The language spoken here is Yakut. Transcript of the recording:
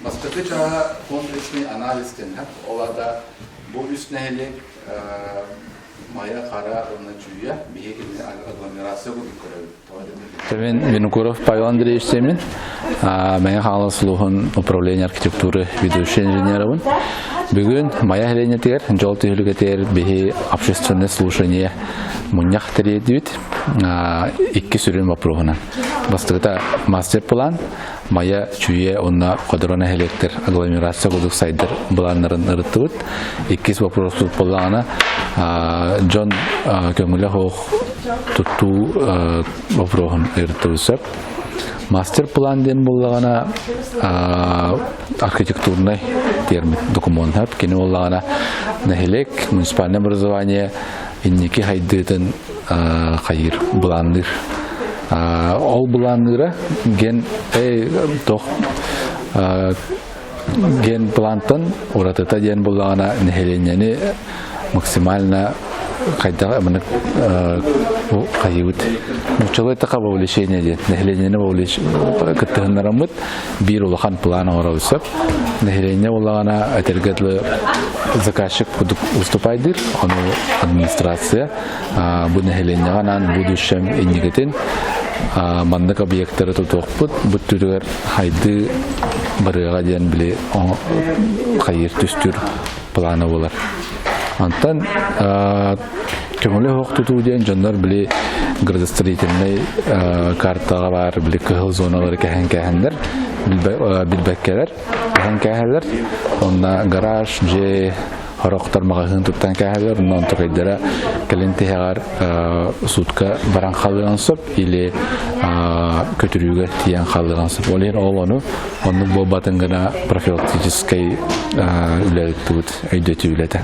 Бастакы чааһа комплексный анализ диэн ол аата бу үс нэһилиэк Майа, Хара уонна Чүүйэ биһиги кинини агломерация курдук көрөбүт. Мен Винокуров Павел Андреевич Семин, Мэҥэ Хаҥалас улууһун управление архитектуры ведущий инженерабын. Бүгүн Майа нэһилиэнньэтигэр дьол түһүлгэтигэр биһи общественное слушание мунньах тэрийдибит. Икки сүрүн вопроһунан. Бастакыта мастер-план, Майа, Чүүйэ уонна Ходоро нэһилиэктэр агломерация курдук сайдар былааннарын ырыттыбыт. Иккис вопрос буоллаҕына, дьон көҥүлэ суох туттуу вопроһун ырыттыбыт сөп. Мастер-план диэн буоллаҕына, архитектурнай термин докумуон кини буоллаҕына нэһилиэк муниципальное образование инники хайдыытын хайыыр былаанныыр. Ол былаанныыра ген тох ген плантан уратыта диэн буллаҕына нэһилиэнньэни максимально хайдах ымынык хайыбыт нууччалыы эттэххэ вовлечение диэн нэһилиэнньэни кыттыһыннараммыт биир улахан план оҥоробут сөп. Нэһилиэнньэ буоллаҕына этэргэ дылы заказчик курдук выступайдыыр, ону администрация бу нэһилиэнньэҕэ анаан будущем инникитин маннык объектары тутуохпут, бу түрүгэр хайдыы барыаҕа диэн били хайыыр түстүүр плана буолар. Онтон көҥүлү оһох тутуу диэн дьоннор били градостроительнай картаҕа баар били кыһыл зоналары кэһэн кээһэннэр билбэккэлэр кэһэн кээһэллэр. Онно гараж, дьиэ, хорохтор маҕаһыын туттан кээһэллэр. Онно онтукайдара кэлин тиһэҕэр суутка баран халыан сөп или көтүрүүгэ тиийэн халыан сөп. Ол иһин ол ону оннук буолбатын гына профилактическай үлэ ыыттыбыт өйдөтүү үлэтэ.